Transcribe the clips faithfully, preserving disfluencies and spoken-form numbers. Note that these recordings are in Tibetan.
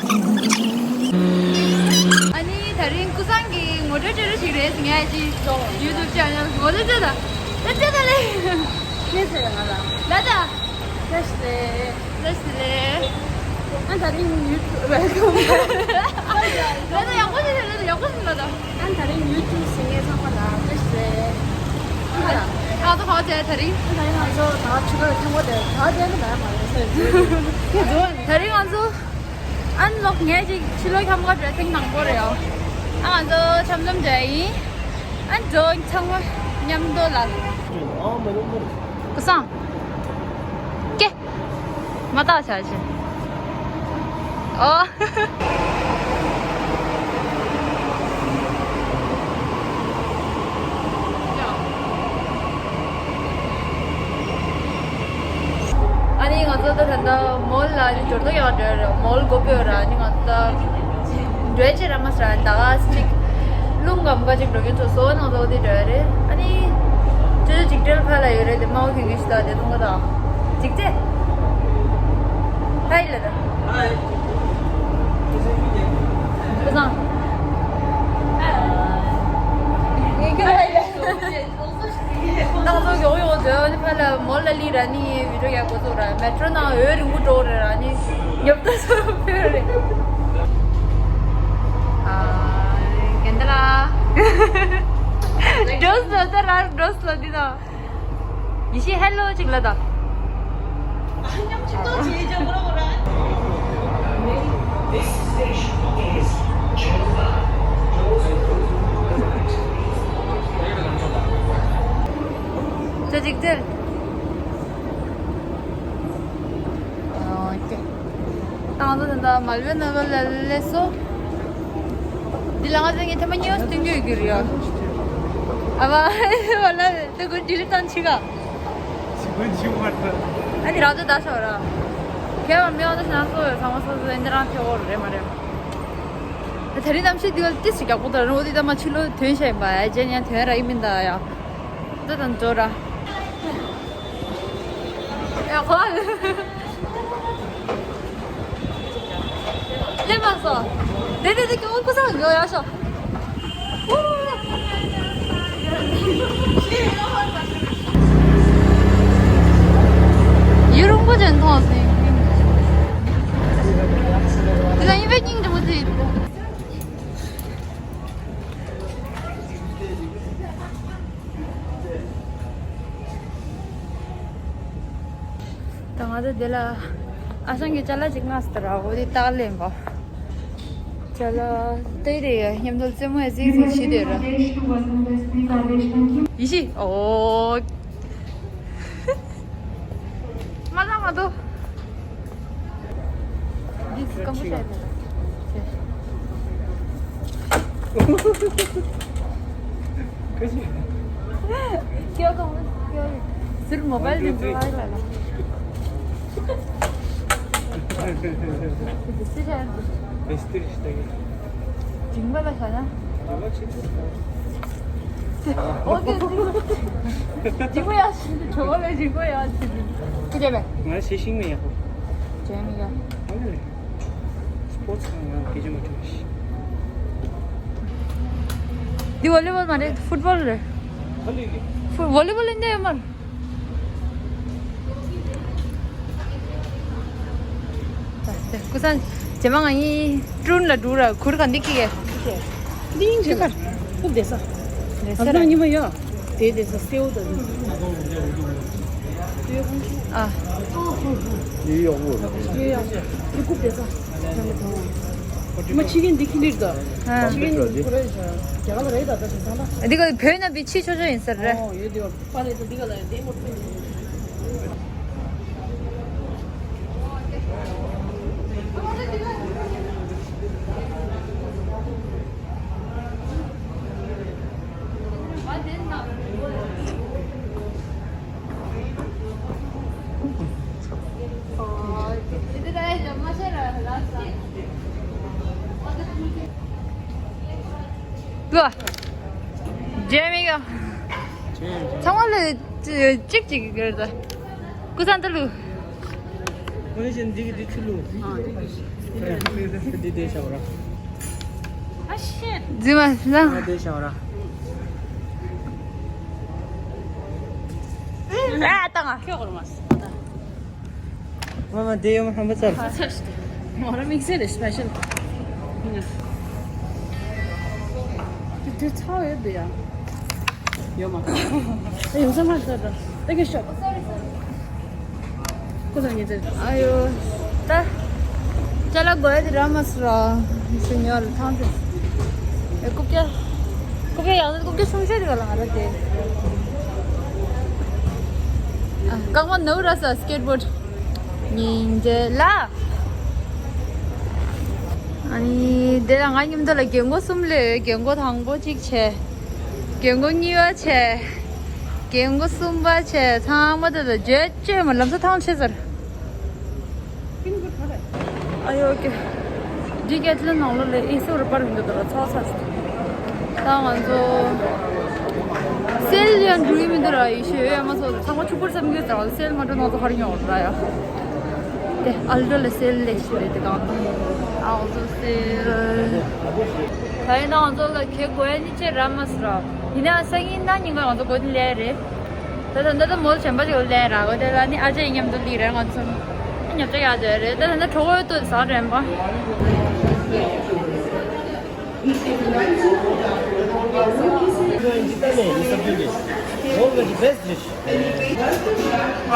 ཨ་ནི་དེ་རིང་ཀུན་བཟང་གི་ངོ་སྤྲོད་སྤྲད་རོགས་ཞིག་རེད་ཟེར་ངས་ཅིག་ཡུ་ཊུབ་ཅེ་ནལ་ངོ་སྤྲོད་སྤྲད་ད། ད་སྤྲད་ད་ལེ། ཁྱེད་ཚོས་ང་ལ། ལ་ད། བཀྲ་ཤིས་བདེ་ལེགས། བཀྲ་ཤིས་བདེ་ལེགས། ཨ་ད་རིང་ཡུ་ཊུབ་ཝེལ་ཀམ། ལ་ད་ཡག་པོ་ཞིག་རེད། ལ་ད་ཡག་པོ་ཞིག་ལ་ད། ཨ་ད་རིང་ཡུ་ཊུབ་གཟིགས་མཁན་ཚང་མ་ལ་བཀྲ་ཤིས་བདེ་ལེགས། ཨ་ད་ང་ཚོ་ག་བ་བྱས་དེ་རིང་། ཨ་ད་རིང་ང་ཚོ་ད་ཆུ་ཁ་ཐེངས་པོ་དེ་ད་དེ་ནི་མ་མ་རེད་ཟེར་གྱི། ཁྱེད་ཚོ་དེ་རིང་ང་ཚོ། ཨན་ལོག་ངས་ཅིག་ཕྱི་ལོགས་འཁྱམ་ག་ཌེ་སིང་ནང་པོ་རེད་ཡོ། ཨ་ང་ཚོ་འཆམ་འཆམ་འདྲ་ཡིན། ཨན་ཇོ་ཚང་མ་མཉམ་དུ་ལ། ཀུན་བཟང་། ཀེ། མ་བཏགས་བྱ་ཞིག་ཨོ། ཨ་ནི་ང་ཚོ་ད་ད་ལྟ་མོལ་ལ་ནི་འབྱོར་ཐོ་ཡག་འདྲ་རེད། མོལ་སྒོ་ཕྱེ་ར། ཨ་ནི་ང་ཚོ་ད་འགྲོ་ཡ་ཆེ་ར་མ་སྲ་ད་ག་ཅིག་རླུང་གམ་ག་ཅིག་འགྲོ་གི་ཚོ་སོ་ནང་ཚོ་དེ་འདྲ་རེད། ཨ་ནི་ཅོ་ཅོ་ཅིག་ཏྲེལ་ཕ་ལ་ཡོད་རེད། དེ་མའོ་ཁེ་ངེ་ཤི་ད་དེ་དུང་ག་ད་ཅིག་ཅེ་ཧའི་ལ་ད་ཧའི་ཀུན་བཟང་། ངས་ཀྱི་ཧའི་ལ། ནང་ཚོ་ཡོག་ཡོག་བྱོས། ཨ་ནི་ཕ་ལ་མོ་ལ་ལི་ར་ནི་བི་ཌིའོ་ཡག་པོ་ཚོ་ར། མེ་ཊྲོ་ནང་འོད་རིང་པོ་འགྲོ་རེད་ར། ནི་ཉོབ་ཏོ་ཚོ་ཕེ་རེད། ཨ་གན་ད་ལ་འགྲོ་སོ་ད་ར་འགྲོ་སོ་འདི་དང་། ཡེ་ཤེས་ཧེ་ལོ་ཅིག་ལ་ད། This station is Chengdu. Doors will close on the right. ཅོ་ཅིག་ཏྲེལ། ཨོ་ཁེ། ད་ང་ཚོ་ད་ལྟ་མལ་བེ་ནགར་ལ་སླེབས་སོང་། འདི་ལ་ང་ཚོ་ངའི་ཐེངས་མ་གཉིས་པ་སྟོན་རྒྱུ་ཡོད་ཀྱི་རེད་ཡ། ཨ་བ་ཨ་བ་ལ་དེ་ཀུན་ཌི་ལིཊ་བཏང་ཕྱི་ག་ཞི་མོན་ཆུ་མ་ཐོན། ཨ་ནི་ར་ཏོ་ད་ཤོར་ར། ཁྱེད་མ་མི་འོང་ད་ཤ་ཚོ་ཡོད་ཚང་མ་སོ་སོ་ཨེ་འདི་རང་ཐེ་འོར་རེད་མ་རེད། ད་དེ་རིང་གནམ་གཤིས་འདི་ག་ཏི་ཞིག་ཡག་པོ་དང་རོ་འདི་ད་མ་ཕྱི་ལོ་ཐོན་ཤ་ཡིན་པ་ཡ། རྗེས་ཉན་ཐོན་ར་ཡིན་མིན་ད་ཡ། ད་དང་འགྲོ་ར། ཡ་ཁོ། ལེ་མ་སོ། དེ་དེ་དེ་ཀྱོང་ཀུ་ས་འགྲོ་ཡ་ཤོ། ཡུ་རུང་པོ་ཅན་མཐོང་སོང་། དེ་ལ་ཡིན་པའི་སྙིང་རྗེ་པོ་དེ། ད་ང་ཚོ་འདི་ལ་ཨ་ཞང་གི་ཅ་ལག་ཅིག་མངགས་སུ་དར་འོ་དེ་སྟག་ལེན་པ། ཅ་ལག་དེ་རེད། མཉམ་དུ་རྩེད་མོ་ཡ་རྩེ་རྩེ་བྱེད་དེ་ར། ཡེ་ཤེས་ཨོ། མ་ལ་མ་དོ། འདི་སྐམ་པོ་ཤ་རེད། སྐྱོ་སྐམ་པོ་སྐྱོ་རེད། ཟུར་མོ་བལ་དེ་འགྲོ་ཨ་ལ་ལ། འདི་སི་ཤ་རེད། བེ་སྟིར་ཤ་རེད། འཇིང་པ་ལ་ཤ་ན། འཇིང་པ་ཆེན་པོ། ཨོ་ཀེ། འཇིང་པ་ཡག་ཞིག་འདུག་གྲོགས་པོ་ལ་འཇིང་པ་ཡག་ཞིག་འདུག་ཁྱེད་བྱས་པས། ང་ཤེས་ཤིང་མེད་ཡག་པོ། བྱས་མི་ཡག་ཨ་ནི་རེད། སི་པོར་ཊི་ང་སྐད་ཆ་མ་དྲིས། འདི་ཝོ་ལི་བོལ་མ་རེད། ཕུཊ་བོལ་རེད། ཧ་ལས་ཀྱི། ཕུ་ཝོ་ལི་བོལ་ཡིན་ནའི་ཡོད་མ་རེད། ཀུན་བཟང་། རྗེས་མ་ང་གཉིས་ཀྲུན་ལ་འགྲོ་ར། གུར་ག་འདི་ཀི་གེ་ཏིང་ཅི་ཁར། ཁུག་བསྡད་ས། བསྡད་ས་ར། ཉི་མ་ཡ། དེ་བསྡད་ས་སེའུ་དང་། ཨ། ཡི་ཡོག་མོ། ཡི་ཡོག་མོ། ཁུག་བསྡད་ས། ཉི་མ་ཕྱི་རྒྱལ་འདི་ཁི་ལིར་ད། ཨ། ཕྱི་རྒྱལ་འདི་ཁོ་རེ་ཤ། རྒྱ་གར་ལ་རེད་ད་ད་ཞིག་ད་ད། འདི་ག་བོད་ནང་བི་ཕྱི་ཆོས་ཆོས་ཡིན་ས་རེད། ཨོ་ཡོད་དེ་ཡོད། པ་ལེ་ཏོ་འདི་ག་ལ་ཡ་དེ་མོ་ཚོ་ཡིན། ལོ། ཇེ་མི་ག་ཚང་མ་ལ་གཅིག་གཅིག་གི་རེད་ད། ཀུན་བཟང་ད་ལུ། ཁོ་ནི་ཅན་འདི་གི་འདི་ཚུལ་ལུ། ཨ་འདི་གི་འདི་འདི་འདི་ཤ་བ་ར། ཨ་ཤེ། ཛི་མ་ལ། ཨ་འདི་ཤ་བ་ར། ཨ་ཏང་ཨ། ཁྱོད་གོར་མ་སི། མ་མ་འདི་ཡོང་ཧམ་པ་ཚར། ཨ་ཚར་ཤི། མོ་ར་དམིགས་བསལ་ལས་སི་པེ་ཤལ། དེ་དེ་ཚ་བའི་དེ་ཡ། ཡོད་མ། ཨེ་ཡོད་ས་མ་ཚར་ར། ཨེ་གེ་ཤོག་ཨ་ཡོ། ད། ཅ་ལག་དགོས་ཡ་དེ་རག་མ་སོང་ར། སེ་ཉོ་ལ་ཐང་དེ། ཨེ་རྐུབ་བཀྱག་རྐུབ་བཀྱག་ཡག་ས་རྐུབ་བཀྱག་ཆུང་ཤོས་དེ་ག་ལ་ང་ར་དེ། ཨ་རྐང་པ་ནོར་ར་ས་སི་ཀེཊ་བོརྡ། ཉིན་རེ་ལ། ཨ་ནི་དེ་ལ་ང་མཉམ་དུ་ལ་རྒན་གོག་གསུམ་སླེབས། རྒན་གོག་དང་པོ་གཅིག་བྱས། རྒན་གོག་གཉིས་པ་བྱས། རྒན་གོག་གསུམ་པ་བྱས། ཚང་མ་དེ་ལ་བརྗོད་བཅོས་མ་ལམ་སང་ཐང་ཆད་ཟེར། ཨ་ཡོ་ཀེ། ཌི་ཀེ་ཐི་ལོན་ནང་ལོགས་ལ་ཨེ་སི་རུ་པར་མི་འདུག་ད་ཚོགས་ཚ། ད་ང་ཚོ་སེལ་ཡང་འགྲོ་ཡི་མི་འདུག་ར། ཡེ་ཤེས་ཡོད་ཡ་མ་ཚོགས་ཚང་མ་ཕྱུག་པོར་བསམ་གྱི་ད་སེལ་མ་འགྲོ་ན་ཚོ་ཧ་རི་ཉོ་ར་ཡ། དེ་ཨལ་ཏྲོ་ལ་སེལ་ལས་ཤི་རེད་དེ་གང་ཨལ་ཏྲོ་སེལ། ད་ཡིན་ན་ང་ཚོ་ལ་ཁེ་དགོས་ཡ་ནི་ཅེ་ར་མ་སི་ར། ཡིན་ན་སང་ཉིན་གནངས་ཉིན་ང་ཚོ་དགོས་ནི་ལས་རེད། ད་ད་ད་ད་མོལ་གཞན་པ་ཞིག་ལ་ལེན་ར། འོ་དེ་ལ་ནི་ཨ་ཅེ་མཉམ་དུ་ལི་ར་ང་ཚོ་ཉམས་ཆག་ཡག་དེ་རེད། ད་ད་ད་གྲོགས་པོ་ཏོ་ཟ་རན་པ། Always the best dish. ཝ་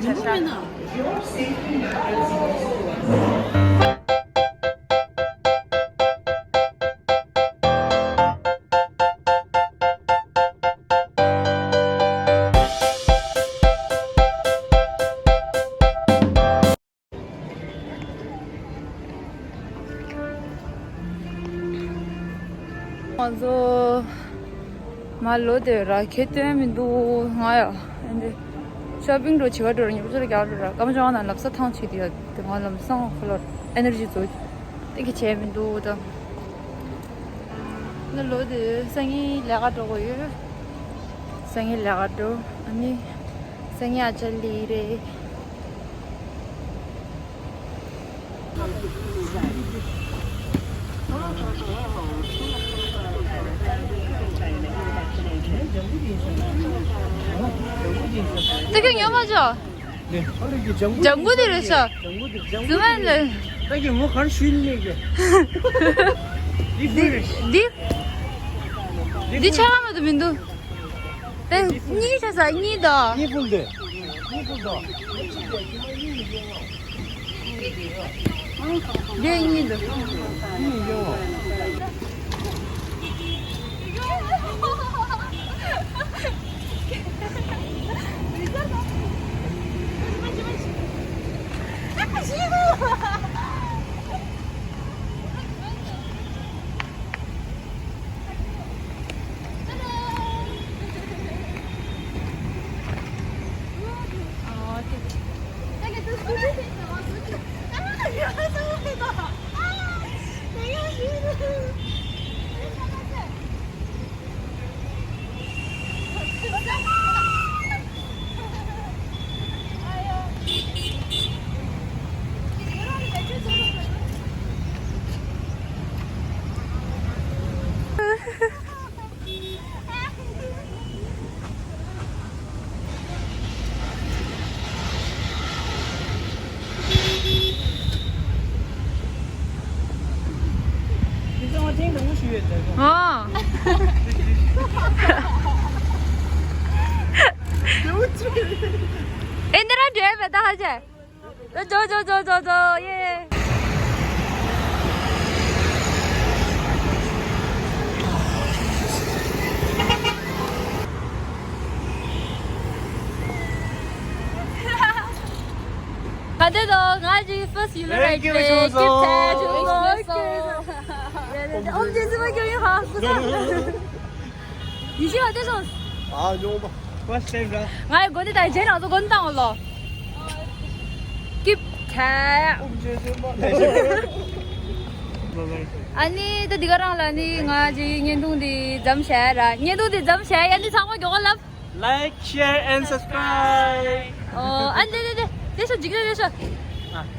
ཆ་ཆ། ང་ཚོ་མ་ལོ་དེ་ར་ཁེ་སྟོན་མི་འདུག་ང་ཡ་ཨེ་འདི་ཤོ་པིང་འགྲོ་བྱེད་པ་འགྲོ་ར་ཉིན་པོ་ཚོ་ར་རྒྱག་འགྲོ་ར་སྐམ་ཅོང་ན་ལབ་ས་ཐང་ཆེ་དེ་ཡ་དེ་ང་ལམ་སང་ཁོ་ལོ་ཨེ་ནར་ཇི་ཚོ་དེ་གི་བྱས་མི་འདུག་ད་ང་ལོ་དེ་སང་ཉིན་ལས་ཀ་འགྲོ་གི་ཡོད། སང་ཉིན་ལས་ཀ་འགྲོ། ཨ་ནི་སང་ཉིན་ཨ་ཅག་ལི་རེད། ད་ཁྱོད་ཉོ་མ་བྱོས། ལྗང་གུ་དེ་རེད་ཤག་ལྗང་གུ་དེ་ལྗང་གུ་དེ་རེད་ཤག་ཟི་མ་ལེ། ད་ཁྱོད་ངོ་གར་ཞུས་ལེ་གི། འདི་འདི་འདི་ཆ་ག་མ་གཏོགས་མི་འདུག་དེ་གཉིས་ཆ་ས་གཉིས་དང་། གཉིས་ཕུལ་དེ། གཉིས་ཕུལ་དང་། དེ་གཉིས་དང་། གཉིས་ཡོད། ཨ། ཨེ་འདི་ར་འདྲེ་བས་ད་ཧ་ཅེ། ཇོ་ཇོ་ཇོ་ཇོ་ཇོ་ཡེ། ག་དེ་དོ་ང་ཅིག་ཕར་སི་ཡུ་ལ་རེད་པས་ཀིབ་ཐེང་ཀིབ་ཐེང་ཀིབ་ཐེང་ཀིབ་ཐེང་། ཨོམ་ཇི་སི་མ་ཀྱང་ཡིན་ཧ་གོ་ས། ཡིན་ཤི་ག་དེ་སོང་། ཨ་ཉོ་མ། ཕར་སི་ཊེབ་ར། ང་ཡི་གོ་ནི་དང་རྗེས་ནང་ཚོ་གོ་ནི་དང་ལོ། ཀིབ་ཐེང་། ཨོམ་ཇི་སི་མ། ཨ་ནི་ད་འདི་ག་རང་ལ་ནི་ང་ཅིག་བརྙན་ཐུང་འདི་མཚམས་བཞག་ར། བརྙན་ཐུང་འདི་མཚམས་བཞག་ཡ་འདི་ཚང་མ་མགྱོགས་པོ་ལབ། Like, share and subscribe. ཨོ། ཨ་ནི་དེ་དེ་དེ། དེ་ཤ་འཇིགས་རེ་རེ་ཤ།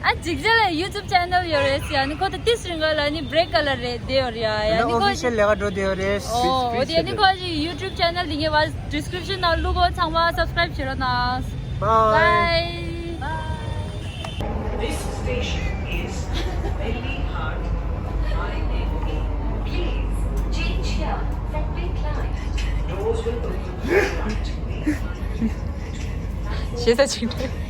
ཨ་འཇིགས་རེ་ལ་ཡུ་ཊུབ་ཆེ་ནལ་ཡོད་རེད་ཟེར། ཨ་ནི་ཁོ་ད་ཏིས་རིང་ག་ལ་ནི་བྷི་རེག་ག་ལ་རེད་དེ་ཡོད་རེད་ཡ། ཨ་ནི་ཁོ་ཨོ་ཕི་ཤལ་ལས་ཀ་འགྲོ་དེ་ཡོད་རེད། ཨོ་དེ་ཨ་ནི་ཁོ་ཡི་ཡུ་ཊུབ་ཆེ་ནལ་དེ་ངས་བ་ཌི་སི་ཀི་རིབ་ཤན་ནང་བླུག་གོ། ཚང་མ་སབ་སི་ཀི་རབ་བྱེད་རོགས་གནང་། Bye. Bye. This station is Delhi Hard I N E. Please change here for quick line. Doors will open shortly. ཞེ་ས་ཅིག་རེད།